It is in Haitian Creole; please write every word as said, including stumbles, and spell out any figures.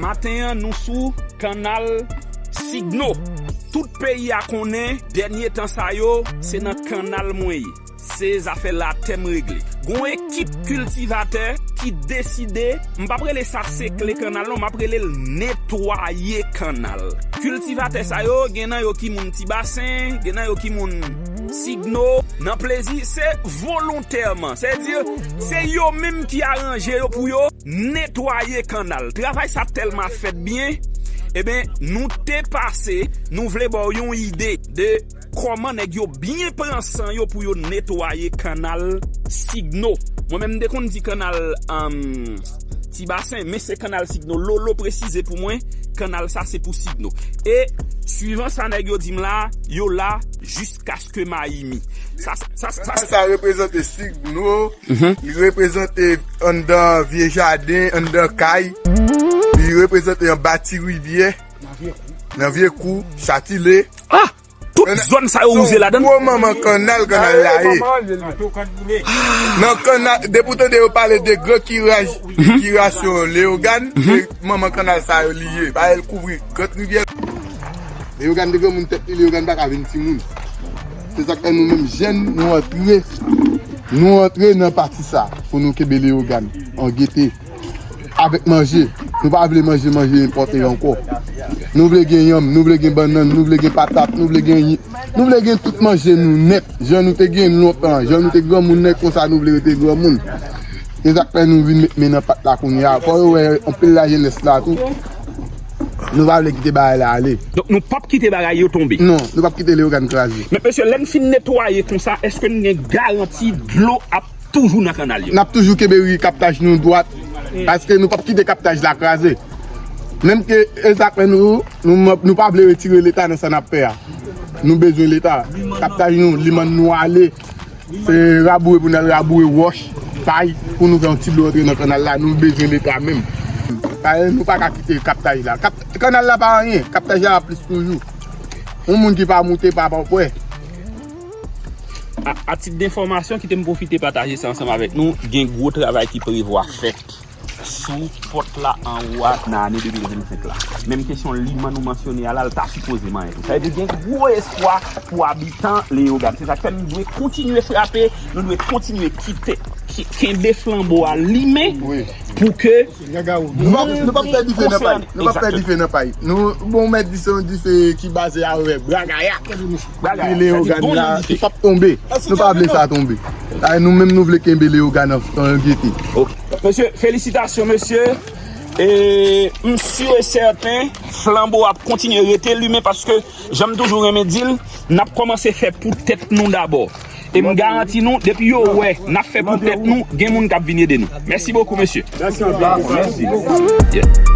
Maten an, nou sou kannal Signo. Tout peyi a konnen, dènye tan sa yo, se nan kannal mwen ye. Se zafè latè m regle. Gon ekip kiltivatè ki deside, m p ap rele sa sekle kannal non, m ap rele l netwaye kannal. Kiltivatè sa yo, gen nan yo ki moun Tibasen, gen nan yo ki moun Signo. Nan plezi, se volontèman. Sèdi, se yo menm ki aranje yo pou yo netwaye kannal. Travay sa tèlman ap fèt byen, eben, nou te pase, nou vle ba w yon ide de kòman nèg yo byen pran san yo pou yo netwaye kannal Signo. Mwen menm, m te konn di kannal, um, Tibasen, men se kannal Signo. Lolo presize pou mwen, kannal sa se pou Signo. E, swivan sa nèg yo di m la, yo la jiskaske Mayimi. Sa, sa, sa, sa, sa reprezante Signo, li reprezante anndan vye jaden, anndan kay, li reprezante anba ti rivyè, nan vye kou, Chatile. Ah! Tout zòn sa yo wouze ladan l. Gwo manman kannal, kannal la ye. Nan kannal, depi w tande yo pale de gran kiraj, kirasyon Leyogàn, se manman kannal sa yo li ye. Paske l kouvri gran rivyè. Leyogàn te granmoun tèt li, Leyogàn pa ka vin timoun. Se sa k fè nou menm jèn, nou antre, nou antre nan pati sa pou nou kenbe Leyogàn an gete. Avèk manje. Nou pa vle manje, manje enpòte ankò. Nou vle gen yanm, nou vle gen bannann, nou vle gen patat, nou vle gen, nou vle gen tout manje nou nèt. Jan nou te gen lontan, jan nou te granmoun nèt konsa, nou vle rete granmoun. Se sa k fè nou vin met men nan pat la kounye a. Fò yo wè anpil lajenès la tou. Nou pa vle kite bagay la ale. Donk, nou p ap kite bagay yo tonbe. Non, nou p ap kite Leyogàn kraze. Men mesye, lè n fin netwaye konsa, èske n gen garanti dlo ap toujou nan kannal yo? N ap toujou kenbe ri kaptaj nou dwat, paske nou p ap kite kaptaj la kraze. Menm ke e sa k fè nou, nou, nou pa vle retire Leta nan sa n ap fè a. Nou bezwen Leta. Kaptaj nou, li mande nou ale. Se raboure pou n al raboure wòch, pay, pou nou fè yon ti dlo antre nan kannal la. Nou bezwen Leta menm. Paske nou pa ka kite kaptaj la. Kap-, kannal la pa anyen. Kaptaj la ap plis toujou. Yon moun ki pa moute, pa, pa wè. A, a tit denfòmasyon, kite m pwofite pataje sa ansanm avèk nou. Gen gwo travay ki prevwa fèt sou pòt la anwo a nan ane de mil vennsenk la. Menm kesyon limann ou mansyone a la, l ta sipoze manyen tou. Sa vle di gen gwo espwa pou abitan Leyogàn. Se sa k fè nou dwe kontinye frape, nou dwe kontinye kite, ki, kenbe flanbo a limen pou ke moun konsène. Nou p ap, nou p ap fè dife nan pay. Nou p ap fè dife nan pay. Nou, bon, mèt di se yon dife ki baze avè bragaya. Epi Leyogàn la, li p ap tonbe. Nou pa vle sa tonbe. Ay, nou menm, nou vle kenbe Leyogàn an, an gete. Ok. Mesye, felisitasyon, mesye. E m si e sèten, flanbo ap kontinye rete limen paske, jan m toujou renmen di l, n ap kòmanse fè pou tèt nou dabò. E m garanti nou, depi yo wè n ap fè pou tèt nou, gen moun k ap vin ede nou. Mèsi bokou, mesye. Mèsi anpil. Mèsi. Yeah.